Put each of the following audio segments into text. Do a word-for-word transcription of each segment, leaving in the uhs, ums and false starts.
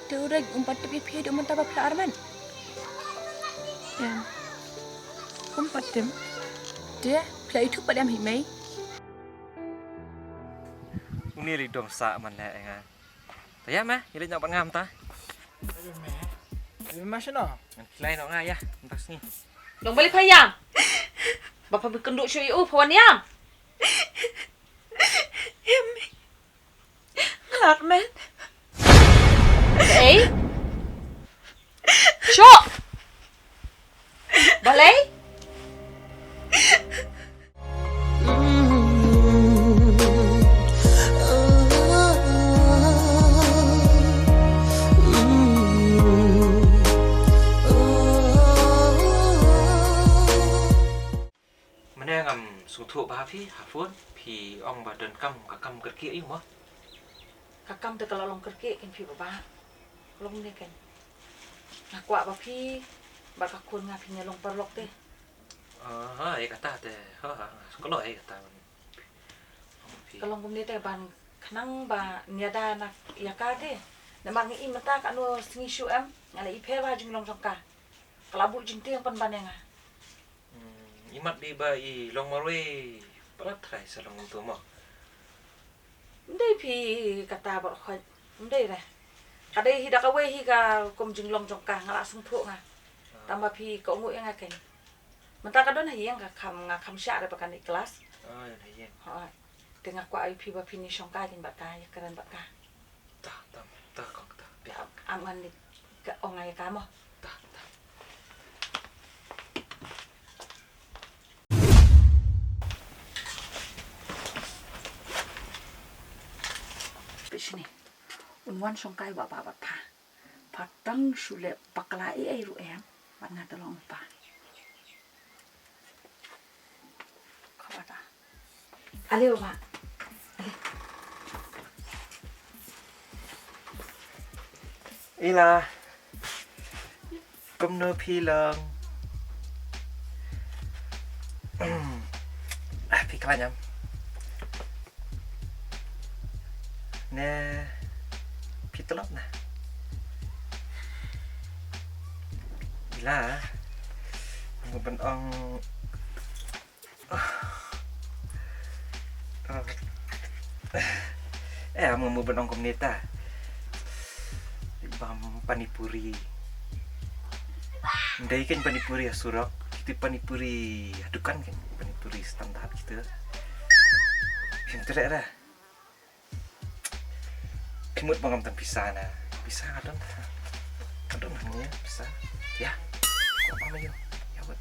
Te u Rek um pat tip ïa phi haduh mynta ba phi la armet? Em. Um pat tip. Te phi la ithuh pat em hi mei? Uni ri dom sa man le nga. Ta ïa ma, ïa le nyok ban ngam ta. Ri ma shano? Lai no nga ïa, mynta sngi. Long bali pha ïam. Ba pha bi kynduh shu ïa u pha wan ïam. Em. Lat men. Ei. Sho. Balei? Mane ngam sngewthuh ba phi ha phone phi ong ba don kam ka kam kyrkieh ïa u mo. Ka kam te ka la long kyrkieh kin phi baba. Long ne ken. Nga kwah ba phi ba ka khun nga phi ne long paralok te. Ah, ha, ïa kata te. Ha ha. Ka long ïa kata. Phi. Ka long kumne te ban khnang ba nia da na ïa ka te. Namar ngi i mynta ka no sngi shu em nga la i pher ba jinglong jong ka. Ka la buh jingtieng pan ban ïa nga. Hmm, imat di ba i long marwei palat trai sa long tu mo. Ndei phi kata bor khoi. Ndei re. Ka dei hi da kawei hi ka kum jinglong jong ka nga la sngewthuh nga. Tang ba phi ka ungu ïa nga ken. Mynta ka don ha ïing ka kham nga kham shah re ba ka ni kelas. Oh, ïa ha ïing. Hooid. Te nga kwah ai phi ba phi ni shong ka jin bad ka ïa kren bad ka. Ta, ta, ta kong ta. Phi. Am ngan ni ka ong ai ka mo. Ta, ta. Pishni. Un wan shong kai wa ba ba pha. Pha tang shu leh bakla ei ei ruh em. Bad nga te long pa. Khabar ta. Ale wa. Ale. Ila. Kumno phi long? Ah, phi khlaiñ em? Ne phi tlot na? Ila. Mo ban ong. Eh, am nga mut ban ong kumne ta. Bam pani puri. Ndei kein pani puri ha surok. Kito pani puri ha dukan kein pani puri standard kito. Phim treh ra. Phi mut ba ngam tang pisa na. Pisa nga don. Nga don hangne pisa. Ïa. Ko pam ïa. Ïa wet.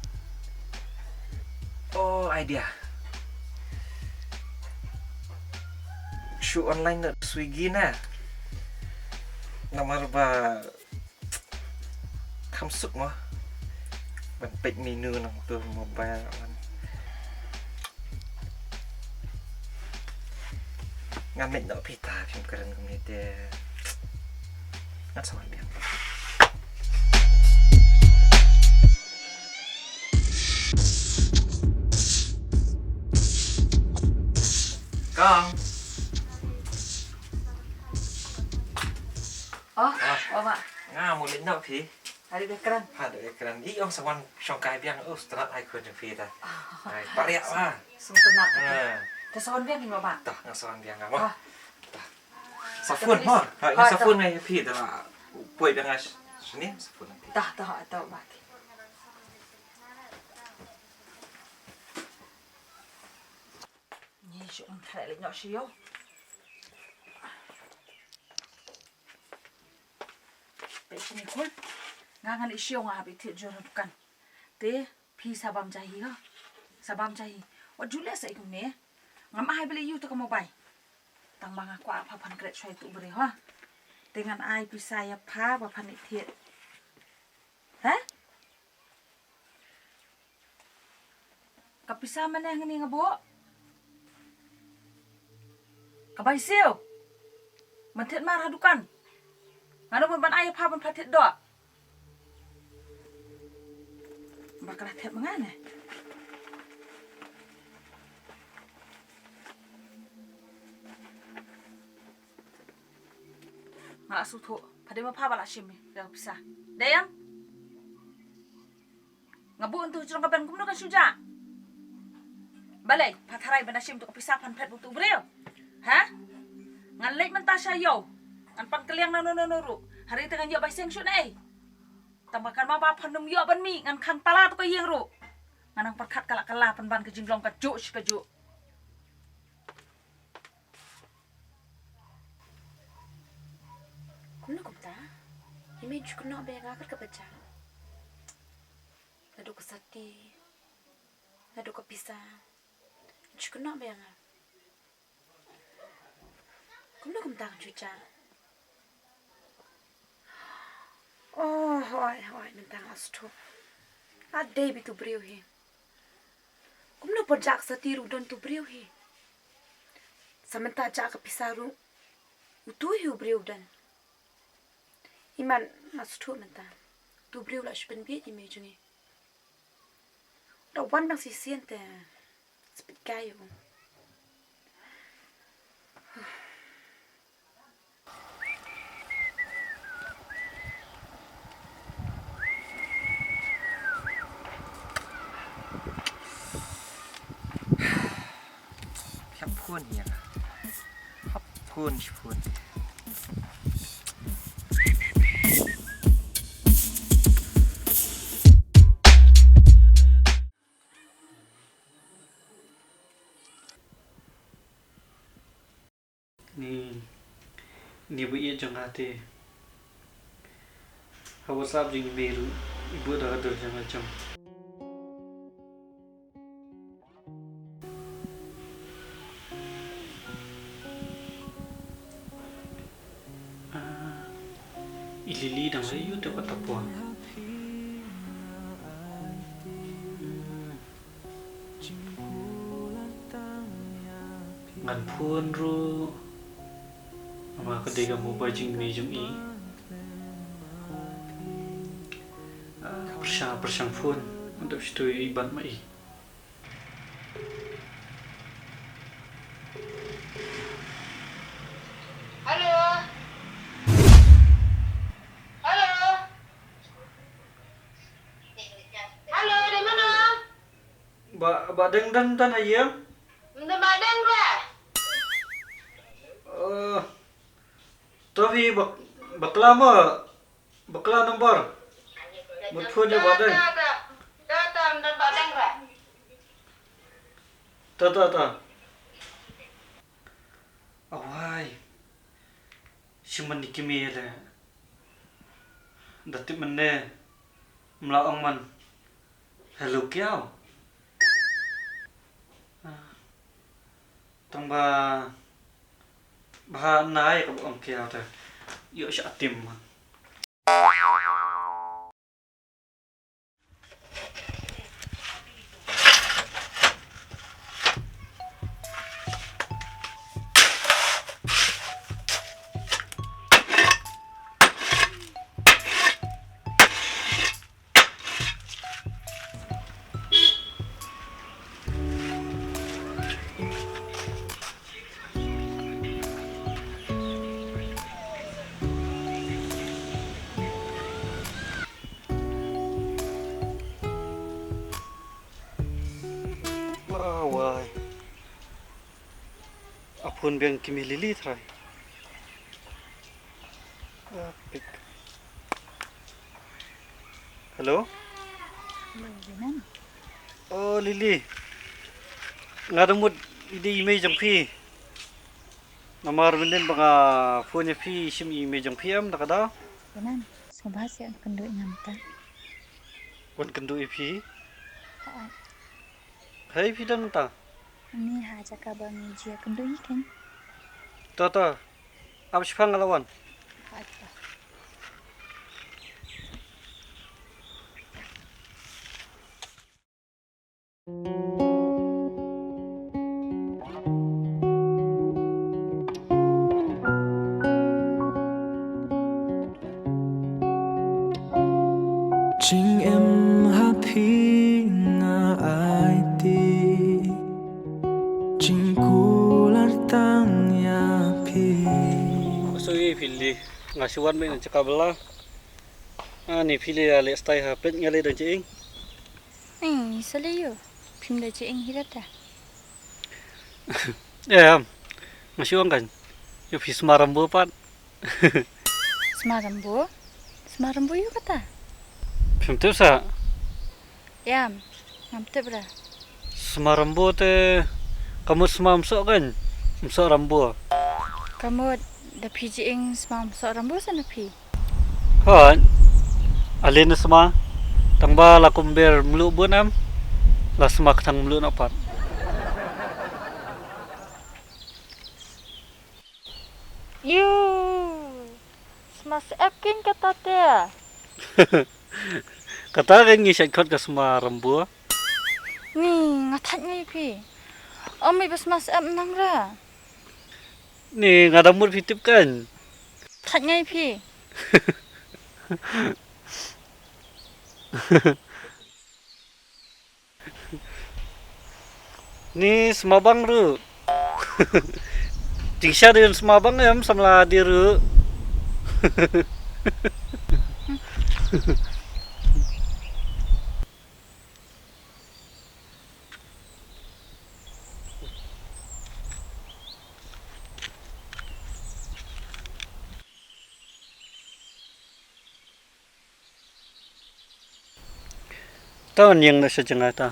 Oh, idea. Shu online na Swiggy na. Namar ba kham suk mo. Ban peit menu nangtu mobile. Ngan leit noh phi ta phim kren kumne te. Ngan sa wan biang. Kong. Oh, oh, Mak. Nga mut leit noh phi. Haduh ba kren. Haduh ba kren. I ong sa wan shong kai biang, oh, strat ai khun jong phi ta. Ai pariak wa. Sngewtynnat. Te sa wan biang ïa nga ba. Tah, nga sa wan biang nga ba. Tah. Sa phone mo. Ha, nga sa phone nga ïa phi da la poi biang nga sini sa phone phi. Tah, tah, tah ba. Ni shu ong thrai leit noh sha ïew. Peit shini khun. Nga ngan leit sha ïew nga hap ïa thied jur ha dukan. Te phi sa bam ja hi ha. Sa bam ja hi. Wat ju leh sa i kumne. Ngam ai balei ïa u ta ka mobile. Tang ba nga kwah pha phan kret shwa ïa tu bri ha. Te ngan ai pisa ïa pha ba phan leit thied. Ha? Ka pisa mane hangne nga buh. Ka bai siew. Ban thied mar ha dukan. Nga dang ban ai ïa pha ban pha thied doh. Ba ka la thied ma nga ne. Nga la sngewthuh. Pha dei ma pha ba la shim ïa ka pisa. Dei em? Nga buh ïa uto u jrong ka ban kumno kan shu jah? Balei pha tharai ban da shim uto ka pisa phan phet bad uto u briew? Ha? Ngan leit mynta sha ïew. Ngan pan kylliang na no no no ruh. Hynrei te ngan ïoh bai seng shuh na ei. Tang ba kan ma ba phan ym ïoh ban mih, ngan khang tala uto ka ïing ruh. Ngan nang pyrkhat ka la ka la pynban ka jinglong kajuh shi kajuh. Kumno kumta? I mei ju kynnoh ba ïa nga kat kaba jah. Naduh ka sati, naduh ka pisa. Ju kynnoh ba ïa nga. Kumno kumta kan ju jah? Oh, hooid, hooid, mynta nga sngewthuh. Nga dei beit u briew hi. Kumno por jah ka sati ruh u don uto u briew hi. Sa mynta jah ka pisa ruh uto hi u briew u don. Iman nga sngewthuh mynta. Uto u briew la shu pynbieit ïa i mei jong ngi. Da wan dang shisien te. Spit kai u. Hap phone ïa. Hap phone, phone. Ni, ni ba ïeit jong nga te. Ha WhatsApp jong i mei ruh i buh da ka dur jong nga jong. Ah, i Lily dang sa ïoh te pat ta phone. Hmm. Ngan phone ruh. Namar ka dei ka mobile jong i mei jong i. Ah, pyrshang, pyrshang phone. Ngan dep shu ïohi ban ma i. Hello. Hello. Hello, dei mano? Ba, ba dang dang dang aïu? Ym dei ba dang ba. Eh, to phi ba, bakla mo? Bakla number. Mut phone ïa ba dang. Ta, ta, ta, ta, ym dei ba dang ba. Ta, ta, ta. Awai. Shi man ïa ki mei leh. Da tip mynne. Ym lah ong man. Hello kiaw. Ah. Tang ba. Ba nai ka ba ong kiaw te. Ïoh sha tim man. Wai. A phone biang ki mei Lily trai. Ah, pick. Hello? Hello, Linan. Oh, Lily. Nga da mut i dei i mei jong phi. Namar mynnin ba nga phone ïa phi, shim i mei jong phi em da ka daw. Linan, sngewbha seh wan kynduh ïa nga mynta. Wan kynduh ïa phi? Hooid. Hei phi don mynta? Ni ha jaka ba ngi ju ïakynduh ïa kane. To to. Ap shipang nga la wan. Hooid to. Jingim ha phi nga aiti, jingkular tang ïa phi. Sorry phi Lily. Nga shu wan mynta na jaka bylla. Ani phi leh ïa leh stai ha peit nga leh don jingïeng. Ni sa leh ïoh. Phim da jingïeng hi rata. Em. Nga shu ong kan. Ïoh phi sma Rambo pat. Sma Rambo? Sma Rambo ïoh kata? Phim tip sa. Ïam, ngam tip ra. Sma Rambo te ka mut sma Umsoh kan? Umsoh Rambo. Ka mut da phi jingïeng sma Umsoh Rambo sa na phi. Hooid. Ale na sma tang ba la kumber mluh bun em. La sma ka thang mluh na pat. Yu. Sma Syep kin kata te. Kata kan ngi shait khot ka sma Rambo. Ni nga thait ngai phi. Om mi ba sma Syep nang ra. Ni nga da mut phi tip kan. Thait ngai phi. Ni sma bang ru. Tingsha din sma bang em samla di ru. Ta wan ïeng na sha jngai ta.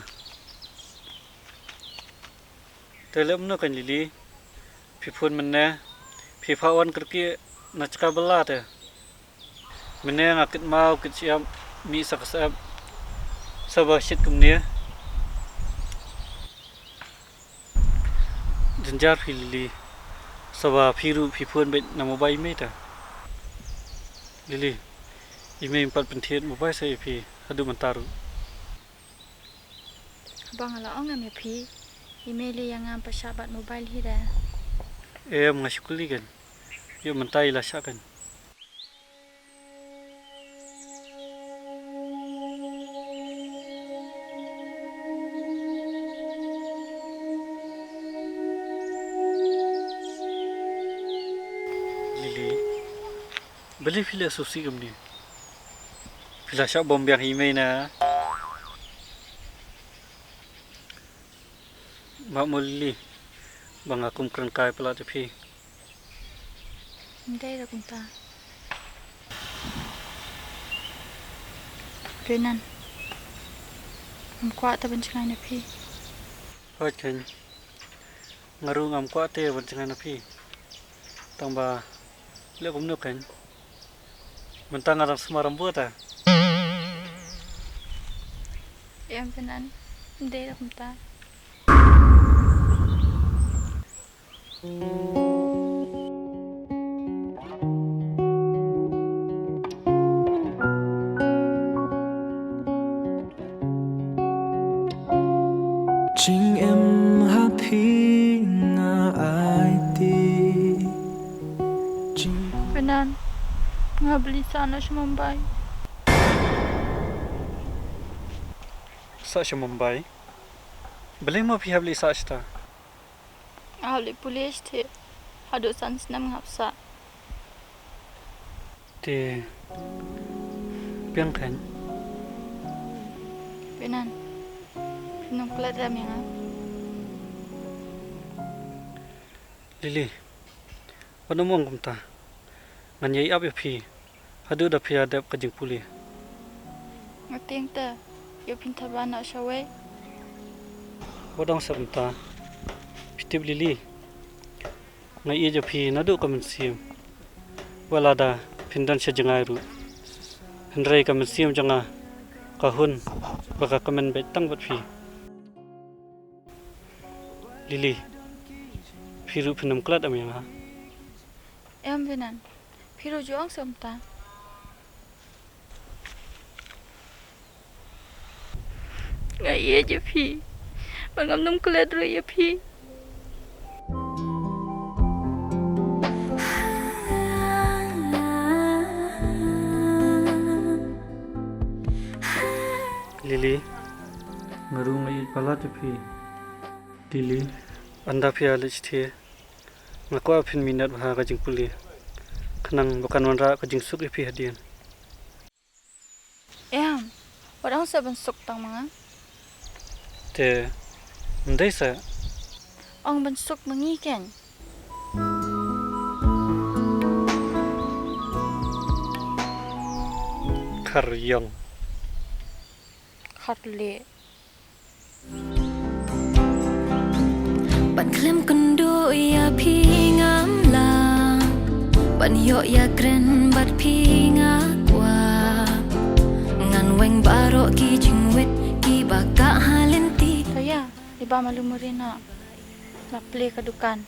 Te lem no kan Lili. Phi phone mynne. Phi pha wan kyrkieh na chka bala te. Mynne nga kit mau kit siam mi sa ka sep. Sa ba shit kumne. Jynjar phi Lili. Sa ba phi ruh phi phone beit na mobile mei ta. Lili. I mei pat pynthied mobile sa ïa phi haduh mynta ruh. Haba nga la ong em ïa phi. I mei lei ïa nga em pat shah bat mobile hi da. Em nga shu kylli kan. Ïoh mynta i la shah kan. Lili, balei phi leh sngewsih kumne? Phi la shah bom biang hi mei na. Map mo Lili, ba nga kum kren kai palat ïa phi. Ym dei da kumta. Pynban. Ngam kwah te ban jngai na phi. Hooid keiñ. Nga ruh ngam kwah te ban jngai na phi. Tang ba leh kumno keiñ. Mynta nga dang sma Rambo ta. Em Pynban. Ym dei da kumta. Jingim ha phi nga aiti. Jing- Pynban, nga hap leit sah noh sha Mumbai. Sah sha Mumbai? Balei mo phi hap leit sah shata? Nga hap leit pule shatei. Haduh san snem nga hap sah. Te biang keiñ. Pynban. Phin ym klet re ïa nga. Lili. Wat nym ong kumta. Ngan ïai ap ïa phi. Haduh da phi ïa dep ka jingpule. Nga tieng te, ïoh phin thaba noh shawei. Wat ong sa kumta. Phi tip Lili. Nga ïeit ïa phi naduh ka mynsiem. Wat lada phin don sha jngai ruh. Hynrei ka mynsiem jong nga ka hun ba ka kmen beit tang bad phi. Lili, phi ruh phin ym klet em ïa nga? Em Pynban, phi ruh ju ong sa kumta. Nga ïeit ïa phi. Ba ngam nym klet ruh ïa phi. Lili, nga ruh nga ïeit palat ïa phi. Lili, ynda phi ïa leit shatei, nga kwah phin minot bha ha ka jingpule. Khnang ba kan wanrah ka jingsuk ïa phi hadien. Em, wat ong sa ban suk tang ma nga. Te, ym dei sa. Ong ban suk ma ngi ken. Khar ïong. Khar leh. Ban khlem kynduh ïa phi ngam lah, ban ïoh ïakren bad phi nga kwah. Ngan weng baroh ki jingwit kiba kah ha lynti. To ïa, i Bah Malu Murien la plie ka dukan.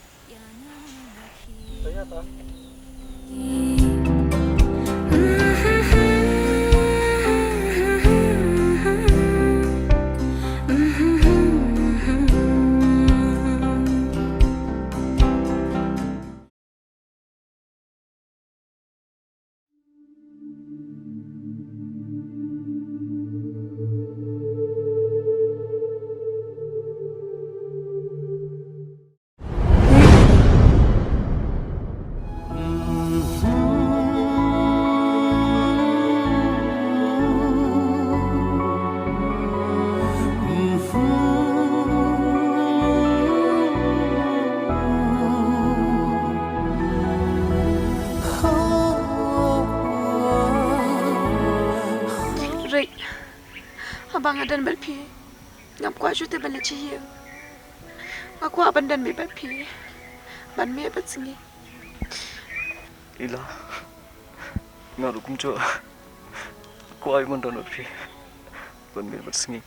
Rik, haba nga don bad phi, ngam kwah shuh te ban leit sha ïing. Nga kwah ban don bad phi, ban miet bad sngi. Ila, nga ruh kumjuh kwah ban don bad phi, ban miet bad sngi.